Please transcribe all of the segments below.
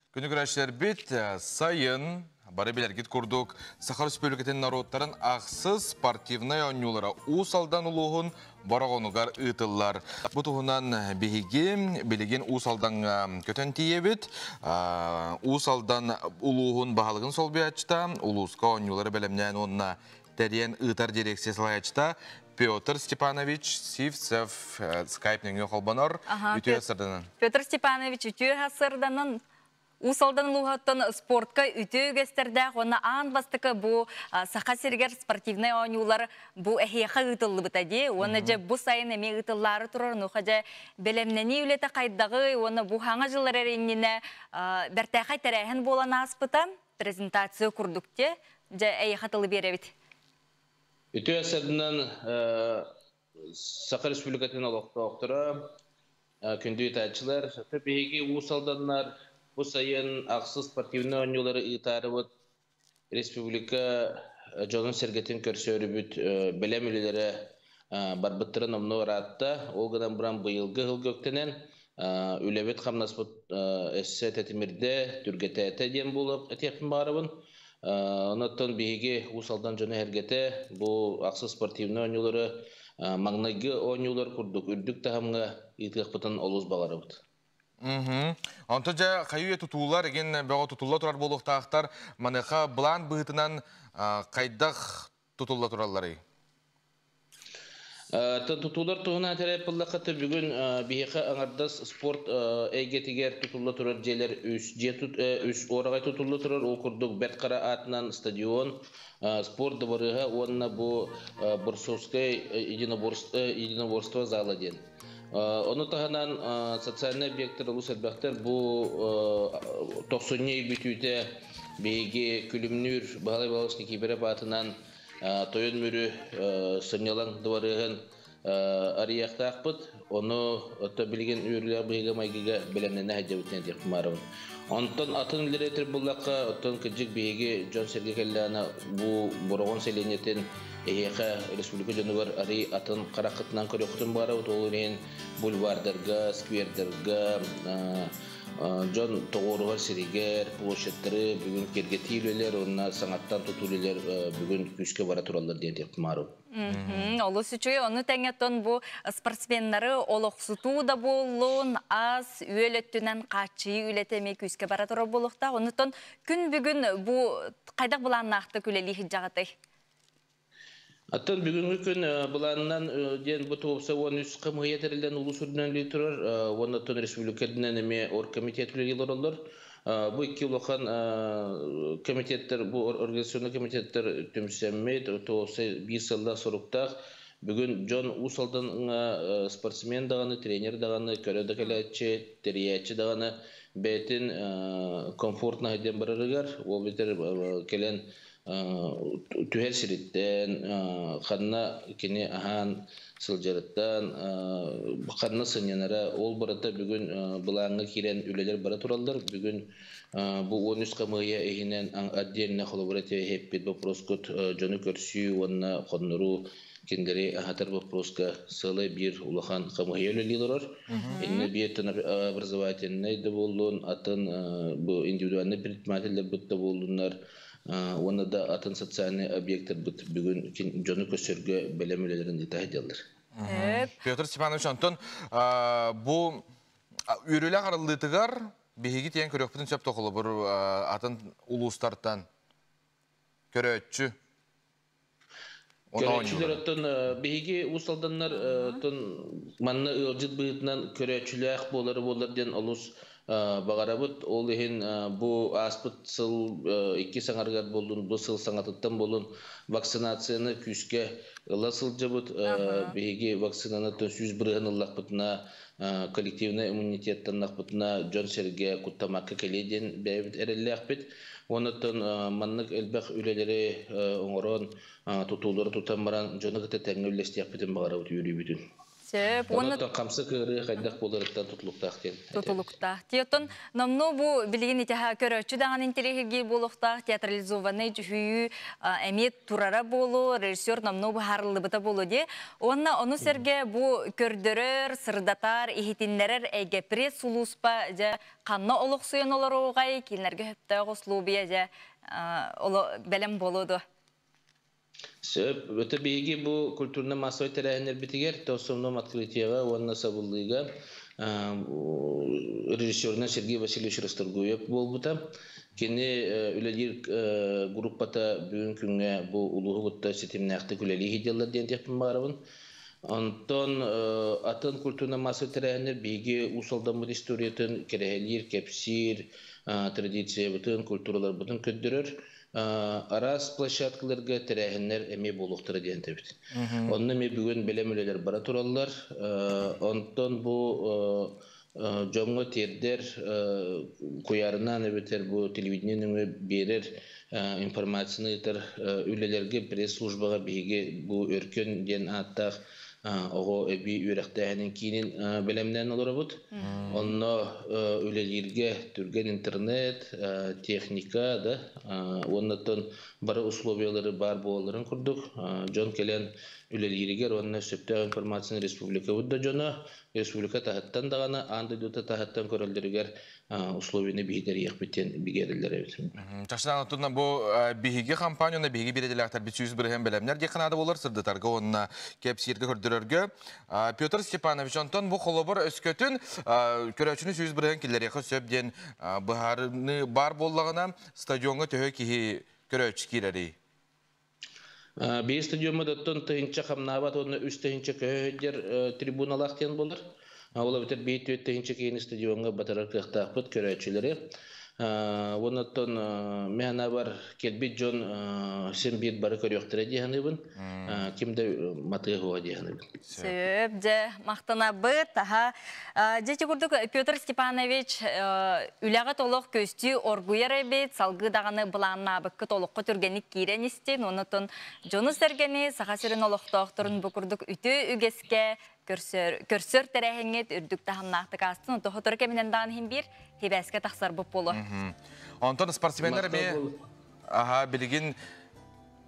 Күнү көрәчләрбит сайын бары билэргит курдук Саха Республикатын норуоттарын ахсыс спортивнай оонньуулара Уус Алдан улууһун Бороҕонугар ыытыллар. Бу туһунан биһиги билигин Уус Алдаҥҥа көтөн тиийэбит. Уус Алдан улууһун баһылыгын солбуйааччыта, улууска оонньуулары бэлэмнээн уонна тэрийэн ыытар дирекция салайааччыта Петр Степанович Сивцев скайп нөҥүө холбонор. Үтүө сырданан. Петр Степанович үтүө сырданан. Уус Алдан улууһуттан спортка үтүө үгэстэрдээх уонна аан бастакы бу Саха сиригэр спортивнай оонньуулар бу эһиэхэ ыытыллыбыта дии. Уонна дьэ бу сайын эмиэ ыытыллаары турар. Онуоха дьэ бэлэмнэнии үлэтэ хайдаҕый уонна бу хаҥа дьыллар эрэ иннинэ бэртээхэй тэрээһин буолан ааспыта. Презентация курдук те. Дьэ эйиэхэ тылы биэрэбит. Үтүө сырдынан Саха Республикатын олохтоохторо, күндү ыытааччылар, биһиги Уус Алданнар бу сайын ахсыс спортивнай оонньуулары ыытаарыбыт республика дьонун-сэргэтин көрсөөрүбүт бэлэм үлэлэрэ барбыттарын номнуо ыраатта. Ол гынан баран быйылгы ыһылга үктэнэн үлэбит-хамнаспыт өссө тэтимирдэ, түргэтээтэ диэн буолуох этиэхпин баҕарабын. Онон биһиги Уус Алдан дьоно-сэргэтэ бу ахсыс спортивнай оонньуулары маҥнайгы оонньуулар курдук үрдүк таһымҥа ыытыахпытын олус баҕарабыт. Онто дьэ хайыы тутуулар игин бөҕө тутулла турар буолуохтаахтар. Маныаха былаан быһыытынан хайдах тутулла туралларый? Тутуулар туһунан этэрэ буоллахха бүгүн биһиэхэ аҥардас спорт эйгэтигэр тутулла турар дьиэлэр үс дьиэ үс уораҕай тутулла турар. Ол курдук Бэрт Хара аатынан стадион, спорт дыбарыаһа уонна бу Борсовскай единоборство зала диэн. Ону таһынан социальнай объектар олус элбэхтэр. Бу тохсунньу ый бүтүүтэ биһиги Күлүмнүүр Баһылай Павлович Никифоров аатынан Тойон Мүрү сынньалаҥ дыбарыаһын арыйыахтаахпыт. Ону отто билигин үөрүүлээх быһыыга-майгыга бэлэмнэнэ сылдьабыт диэхпин баарабын. Онтон атын үлэлэтэр буллахха, оттон кырдьык биһиги дьон-сэргэ кэллэҕинэ бу Бороҕон сэлиэнньэтин эһиэхэ республика дьонугар арый атын хараххытынан көрүөххүтүн баарабыт. Ол иһин бульвардарга, сквердарга дьон тоҕуоруһар сиригэр, площадьтары бүгүн киэргэтии үлэлэр уонна саҥаттан тутуу үлэлэр бүгүн күүскэ бара тураллар диэн этиэхпин баарабын. Олус үчүгэй. Ону тэҥэ оттон бу спортсменнары олохсутуу да буоллун, ас, үөл өттүнэн хааччыйыы үлэтэ эмиэ күүскэ бара турар буолуохтаах. Оннуттан күн бүгүн бу хайдах былааннаахтык үлэлии сылдьаҕытый? Оттон бүгүҥҥү күн былаанынан диэн бу туопса 13 хамыыһыйа тэриллэн улуус үрдүнэн үлэлии турар уонна оттон республика үрдүнэн эмиэ оргкомитет үлэлии олороллор. Бу икки улахан комитеттэр, бу организационнай комитеттэр түмсэммит, туопса биир сыллаах соруктаах. Бүгүн дьон Уус Алдаҥҥа спортсмен даҕаны, тренер даҕаны, көрө да кэлээччи, тэрийээччи даҕаны бэйэтин комфортно диэн барарыгар, ол битэр кэлэн түһэр сириттэн, ханна кини аһаан сылдьарыттан, ханна сынньанара, ол барыта бүгүн былааҥҥа киирэн үлэлэр бара тураллар. Бүгүн бу 13 хамыыһыйа иһинэн отдельно холобура эппит боппуруоскут дьону көрсүү уонна хонноруу кинилэри аһатар боппуруоска сыалай биир улахан хамыыһыйа үлэлии олорор. Иннэ биир образовательнай да буоллун, атын бу индивидуальный предпринимателлэрбит да буоллуннар, уонна да атын социальный объектарбыт бүгүн дьону көрсөргө бэлэм үлэлэрин ыыта сылдьаллар. Петр Степанович, онтон бу үөрүүлээх арыллыытыгар биһиги тиэн көрүөхпүтүн сөп холобур атын улуустартан көрөөччү. Көрөөччүлэр оттон биһиги Уус Алданнар оттон манна ыалдьыт быһыытынан көрөөччүлээх буолары буолар диэн олус баҕарабыт. Ол иһин бу ааспыт сыл икки саҥарыгар буоллун, бу сыл саҥатыттан буоллун вакцинацияны күүскэ ыла сылдьабыт. Биһиги вакцинаны 100% ыллахпытына, коллективнай иммунитеттаннахпытына дьон-сэргэ куттамакка кэлиэ диэн бэйэбит эрэллээхпит. Онон маннык элбэх үлэлэри оҥорон, тутуулары тутан баран дьону кытта тэҥҥэ үллэстиэхпитин баҕарабыт үөрүүбүтүн. Сөп. Уонна Онон хамсык ыарыы хайдах буоларыттан тутулуктаах диэн этэбит. Тутулуктаах. Тиотон номнуо бу билигин итиһа көрөөччү даҕаны интэриэһиргиир буолуохтаах театрализованнай дьүһүйүү эмиэ турара буолуо, режиссер номнуо быһаарыллыбыта буолуо дии. Уонна ону сэргэ бу көрдөрөр, сырдатар, иһитиннэрэр эйгэ пресс-сулууспа дьэ ханна олохсуйан олоруоҕай, кинилэргэ сөптөөх условия дьэ бэлэм буолуо дуо? Сөп. Өтө биһиги бу культурно-массовай тэрээһиннэрбитигэр Тоссомном открытиеҕа уонна сабыллыыга режиссерунан Сергей Васильевич Расторгуев буолбута. Кини үлэлиир группата бүгүн күҥҥэ бу улууһу кытта ситимнээхтик үлэлии сылдьаллар диэн диэхпин баҕарабын. Онтон атын культурно-массовай тэрээһиннэр биһиги Уус Алдаммыт историятын кэрэһэлиир, кэпсиир, традициябытын, культураларбытын көрдөрөр араас площадкаларга тэрээһиннэр эмиэ буолуохтара диэн этэбит. Онно эмиэ бүгүн бэлэм үлэлэр бара тураллар. Онтон бу дьоҥҥо тиэрдэр куйаарынан эбэтэр бу телевидение нөҥүө биэрэр информацияны ыытар үлэлэргэ пресс-службаҕа биһиги бу Өркөн диэн ааттаах оҕо эбии үөрэхтээһинин киинин бэлэмнээн олоробут. Онно үлэлииргэ түргэн интернет, техника да уоннаттан бары условиялары баар буолалларын курдук дьон кэлэн үлэлииригэр уонна сөптөөх информацияны республикабыт да дьоно республика таһыттан даҕаны аан дойдута таһыттан көрөллөрүгэр условияны биһитэриэхпит диэн бигэриллэр эбит. Чахчынан оттон бу биһиги компания уонна биһиги бирэдэлээхтэрбит 100% бэлэмнэр диэххэ наада буолар сырдатарга уонна кэпсииргэ көрдөрөргө. Петр Степанович, онтон бу холобур өскөтүн көрөөччүнү 100% киллэриэххэ сөп диэн быһаарыныы баар буоллаҕына, стадиоҥҥа төһө киһи көрөөччү киирэрий? Биир стадиоммут оттон тыһыынча хамнаабат уонна үс тыһыынча көһө сылдьар трибуналаах диэн буолар. Ол эбэтэр биир түөрт тыһыынча киһини стадиоҥҥа батарар кыахтаахпыт көрөөччүлэри. Уонна оттон мин санаабар кэлбит дьон син биир бары көрүөхтэрэ дии саныыбын. Ким да матыа суоҕа дии саныыбын. Сөп, дьэ, махтанабыт. Аха. Дьэ, ити курдук Петр Степанович үлэҕит олох көстүү оргуйар эбит, салгыы даҕаны былааннаабыккыт олоххо түргэнник киирэн истин, онон дьону-сэргэни Саха сирин олохтоохторун бу курдук үтүө үгэскэ көрсөр, көрсөр тэрээһиҥҥит үрдүк таһымнаахтык аастын, онто сотору кэминэн даҕаны иһин биир хибээскэ тахсарбыт буолуо. Онтон спортсменнар эмиэ аха билигин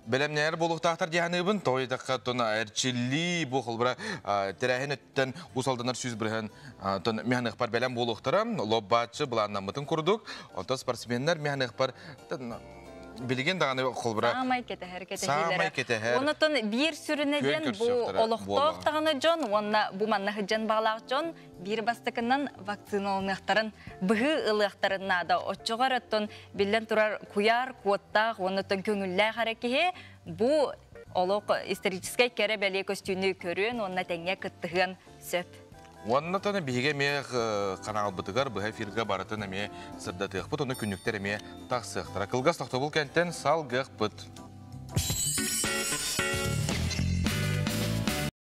бэлэмнэһэр буолуохтаахтар дии саныыбын. Тоҕо диэтэххэ, оттон эрчиллии бу холбура тэрээһин өттүттэн Уус Алданнар 100% оттон механыахпар бэлэм буолуохтара. Лоббааччы былааннаммытын курдук. Онтон спортсменнар механыахпар билигин даҕаны холбура саамай кэтэһэр кэтэһиилэрэ. Саамай кэтэһэр. Онотон биир сүрүнэ диэн бу олохтоох даҕаны дьон уонна бу манна сылдьан баҕалаах дьон биир бастакынан вакциналаныахтарын, быһыы ылыахтарын наада. Оччоҕо оттон биллэн турар куйаар куоттаах уонна оттон көҥүллээх эрэ киһи бу олох историческай кэрэ бэлиэ көстүүнү көрүөн уонна тэҥҥэ кыттыһыан сөп. Уонна таны биһиги эмиэ ханаалбытыгар быһа эфиргэ барытын эмиэ сырдатыахпыт, ону күннүктэр эмиэ тахсыахтара. Кылгас тохтобул кэнтэн салгыахпыт.